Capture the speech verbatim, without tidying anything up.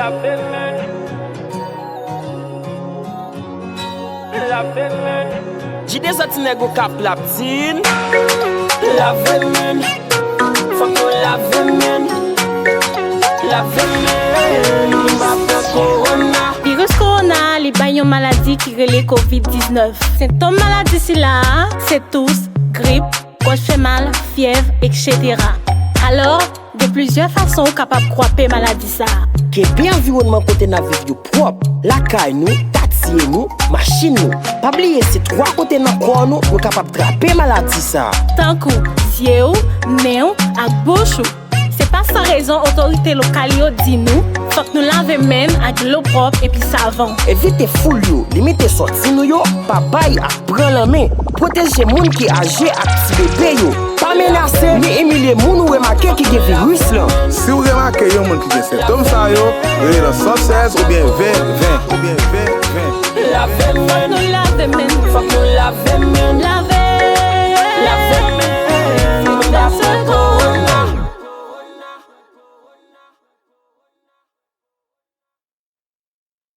Lave men. Lave men. J D santi nèg ou k ap laptin. Lave men. Fòk nou lave men. Lave men. Nou pa pè kowona. Viris kowona a, li bay yon maladi ki rele kovid diznèf. Sentòm maladi sila a, se tous, grip, gòj fè mal, fyèv, etsetera. Alò, gen plizyè fason ou kapab kwape maladi sa a. Kenbe anviwònman kote n ap viv yo pwòp, lakay nou, katye nou, machin nou. Pa bliye se twa kote nan kò nou nou kapab trape maladi sa a. Tankou zye w, nen w ak bouch ou. Se pa san rezon otorite lokal yo di nou fòk nou lave men n ak dlo pwòp epi savon. Evite foul yo, limite sòti nou yo, pa bay ak pran lanmen. Pwoteje moun ki aje ak ti bebe yo. Pa menase ni imilye moun ou remake ki gen viris lan. Si w remake yon moun ki gen sentòm sa yo, rele nan san sèz oubyen ven ven.